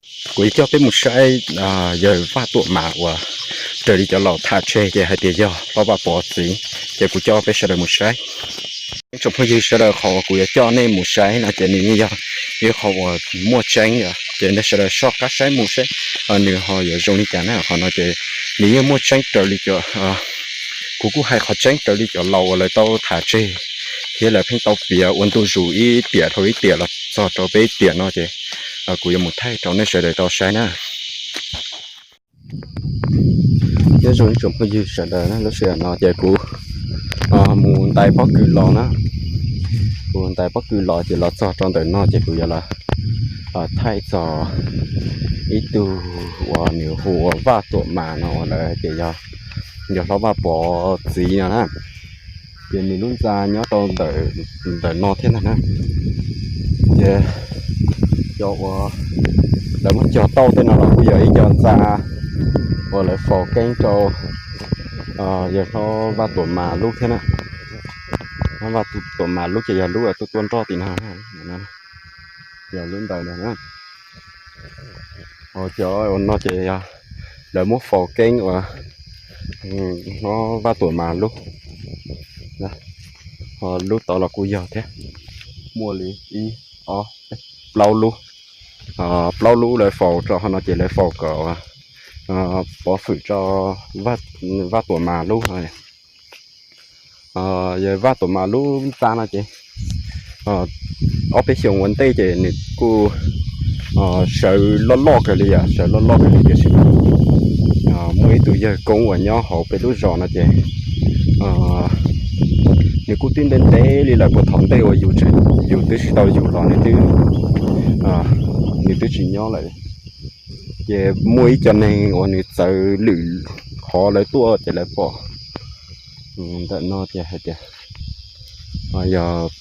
Kuv yuav coj peb mus saib yawg Vaj Tuam Mas uas raws li cov laus tham tseg ces hais tias yog Hlob Vaj Pov txiv, ces kuv coj peb sawv daws mus saib. Ib tsoom phooj ywg sawv daws, qhov uas kuv yuav coj nej mus saib no ces nws yeej yog ib qho uas muaj tseeb, ces nej sawv daws soj qab saib mus saib nws ho yuav zoo li cas na. Qhov no ces nws yeej muaj tseeb raws li cov, kuv kuj hais qhov tseeb raws li cov laus uas lawv tau tham tseg thiab lawv pheej tau piav ua ntu zus ib tiam dhau ib tiam los txog rau peb ib tiam no ces kuv yuav mus thaij rau nej sawv daws tau saib na. Nyob zoo ib tsoom phooj ywg sawv daws, lub sij hawm no ces kuv mus ntais pob kws los na. Kuv ntais pob kws los ces los txog rau ntawm no ces kuv yuav los thaij txog ib tug uas nws hu ua Vaj Tuam Mas no uas lawv hais tias yog, yog Hlob Vaj Pov txiv no na. Ces nws lub ntxa nyob rau ntawm no thiab ntag na. Ces cov uas lawv muab cog tauj tej no los kuj yog ib co ntxa uas lawv faus keeb rau yawg Hlob Vaj Tuam Mas lub thiab na. Hlob Vaj Tuam Mas lub ces yog lub uas tuaj tuaj nroj tim no, yog lub ntawd na. Ho cov uas no ces yog lawv muab faus keeb uas Hlob Vaj Tuam Mas lub. Ho lub tod los kuj yog thiab, muaj li ib, ob, plaub lub. Plaub lub lawv faus rau qhov no ces lawv faus kom pov hwm rau Vaj Tuam Mas lub. Yawg Vaj Tuam Mas lub ntxa no ces ob peb xyoos ua ntej ces nws kuj sawv loj loj kawg li, sawv loj loj kawg li tiam sis muaj ib tug yawg koob uas nyob hauv peb lub zos no ces nws kuj twb ntev ntev li lawm, puag thaum ntej uas yus, yus twb tsis tau yus los nws twb, nws twb tsis nyob lawm. Ces muaj ib co neeg uas nws txawv lwm qhov lawv tuaj ces lawv pom ntawm no ces hais tias yog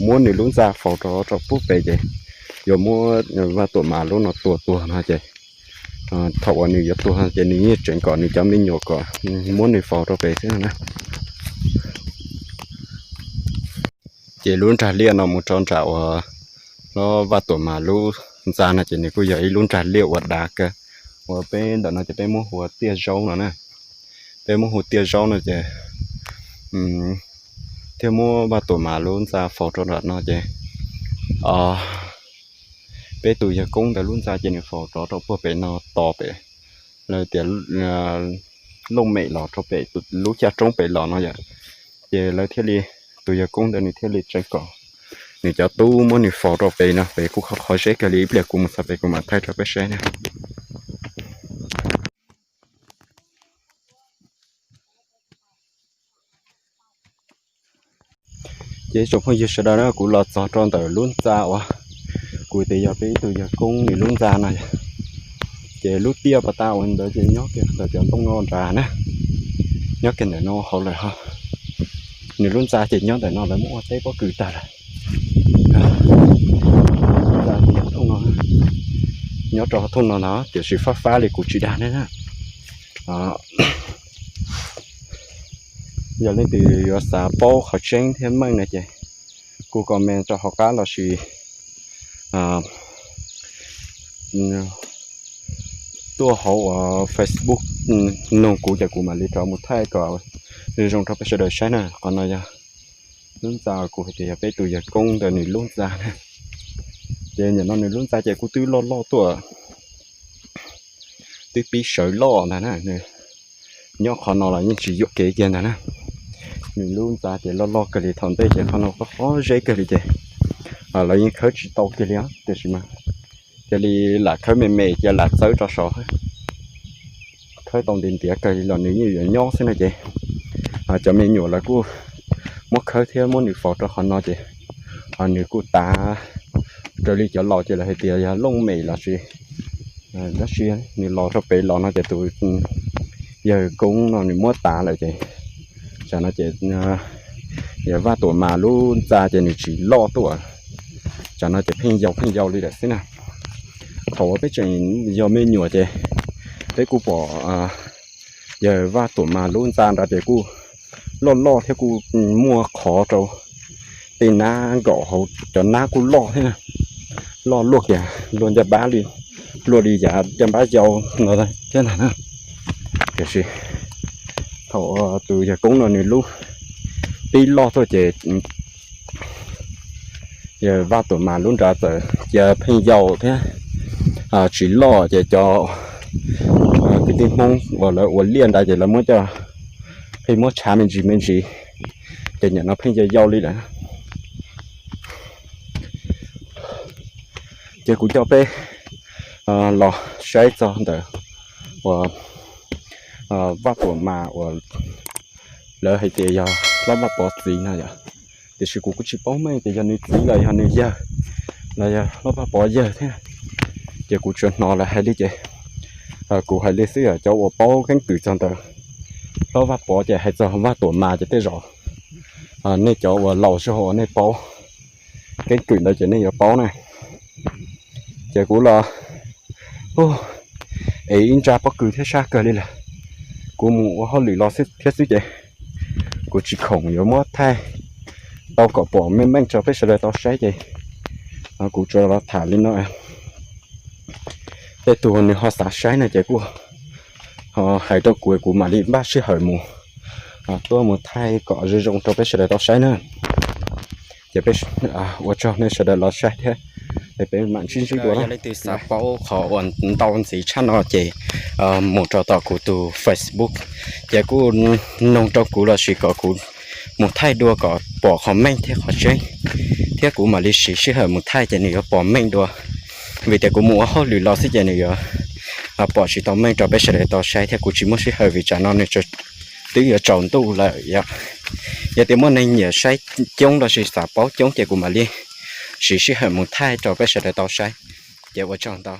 muab nws lub ntxa faus rau rau pub pem ces yuav muab Vaj Tuam Mas lub no tua tuag no ces thaum uas nws yuav tuag ces nws yeej tseem kom nws cov me nyuam kom muab nws faus rau pem xwb no na. Ces lub nrag liaj no mus rau nram uas Hlob Vaj Tuam Mas lub ntxa no ces nws kuj yog ib lub nrag liaj uas dav kawg, uas peb ntawm no ces peb muab hu ua Tiaj Zaub no na. Peb muab hu Tiaj Zaub no ces thiaj muab Vaj Tuam Mas lub ntxa faus rau nram no ces peb tus yawg koob ntawd lub ntxa ces nws faus rov rau puag pem no tos pem lawv tias looj mem los rau pem lub caj roob pem los no yom. Ces lawv thiaj li, tus yawg koob ntawd nws thiaj li tseem kom nws cov tub muab nws faus rau pem no, pem kuj qhov qhov zeb kawg li, ib pliag kuv mus txog pem kuv mam thaij rau peb saib na. Ces tsoom phooj ywg sawv daws na, kuv los txog rau ntawm lub ntxa uas kuv tias yog peb ib tug yawg koob nws lub ntxa no. Ces lub tiaj pas tas uas ntawd ces nyob kiag ntawm cov ntoo no nrad na, nyob kiag ntawm no hauv lawm ho. Nws lub ntxa ces nyob ntawm no lawv muab ua teb pob kws tag lawm. Ntxa ces yog thooj no, nyob rau thooj no ntag tiam sis fab fab li kuv tsis dag nej na. Yog leej twg yuav xav paub qhov tseeb thiab meej no ces kuj comment rau hauv qab los sis tuaj hauv uas Facebook nug kuv ces kuv mam li rov mus thaij kom zoo zoo rau peb sawv daws saib na. Qhov no yog lub ntxa kuv hais tias yog peb tus yawg koob ntawd nws lub ntxa na. Ces nim no nws lub ntxa ces kuj twb loj loj tuaj, twb pib sawv loj ntag na. Nyob qhov no los yeej tsis yuam kev kiag ntag na. Nws lub ntxa ces loj loj kawg li, thaum ntej ces qhov no qhov qhov zeb kawg li ces lawv yeej khawb tsis tau kiag li os, tiam sis mas cia li lam khawb me me cia lam txawb rau saud. Khawb tau ntiav ntiav kawg li los nws yeej yuav nyob xwb no ces cov me nyuam lawv kuj muab khawb thiab muab nws faus rau qhov no ces nws kuj tav raws li cov laus ces lawv hais tias yog looj mem los sis dab tsi nws los rau pem los no ces tus yawg koob no nws muab tav lawm ces tsam no ces yawg Vaj Tuam Mas lub ntxa ces nws tsis loj tuaj, tsam no ces pheej yau pheej yau li lawm xwb na. Thaum uas peb tseem yog me nyuam ces peb kuj pom yawg Vaj Tuam Mas lub ntxa nrad ces kuj loj loj thiab kuj muaj qhov rau tej nab nkaum hauv, cov nab kuj loj thiab na, loj luaj kiag luaj ncaj npab li luaj li yav caj npab yau no thiab ntag na. Tiam sis thaum tus yawg koob no nws lub pib loj tuaj ces yawg Vaj Tuam Mas lub nrad txawm cia pheej yau thiab tsis loj ces cov kwv tij Hmoob uas lawv ua liaj nrad ces lawv muab coj pheej muab tshav me ntsis me ntsis ces nim no pheej yau yau li lawm. Ces kuv coj peb los saib txog ntawm uas Vaj Tuam Mas uas lawv hais tias yog Hlob Vaj Pov txiv no yom. Tiam sis kuv kuj tsis paub meej tias yog nws txiv los yog nws yawg los yog Hlob Vaj Pov yawg thiab. Ces kuv tsuas hnov lawv hais li ces kuv hais li xwb, yog cov uas paub keeb kwm txog ntawm Hlob Vaj Pov ces hais txog Vaj Tuam Mas ces tej zaum nej cov uas laus zog uas nej paub keeb kwm ntawd ces nej yuav paub na. Ces kuv los es ib nra pob kws thiab sab kawg li lawm. Kuv mus ua hauj lwm los thiab xwb ces kuv tsis khoom yuav muab thaij tau kom pom meej meej rau peb sawv daws tau saib ces kuv tsuas los tham li no. Tej tug nws ho xav saib no ces kuj ho hais rau kuv, kuv mam li npaj sij hawm mus tuaj mus thaij kom zoo zoo rau peb sawv daws tau saib na. Ces peb ua tsaug nej sawv daws los saib thiab, es peb mam ntsib ntsib dua. Yog leej twg xav paub qhov uas ntau ntxiv tshaj no ces mus rau tom kuv tus Facebook, ces kuj noog rau kuv lossis kom kuv mus thaij dua kom pom qhov meej thiab qhov tseeb, thiab kuv mam li siv sij hawm mus thaij ces nws yuav pom meej dua. Vim tias kuv mus ua hauj lwm los xwb ces nws yuav pom tsis tau meej rau peb sawv daws tau saib thiab kuv tsis muaj sij hawm vim tsam no nws twb yuav tsaus ntuj lawm yom. Yog tias muaj neeg nyiam saib coob lossis xav paub coob ces kuv mam li siv sij hawm mus thaij rau peb sawv daws tau saib. Ces ua tsaug ntau.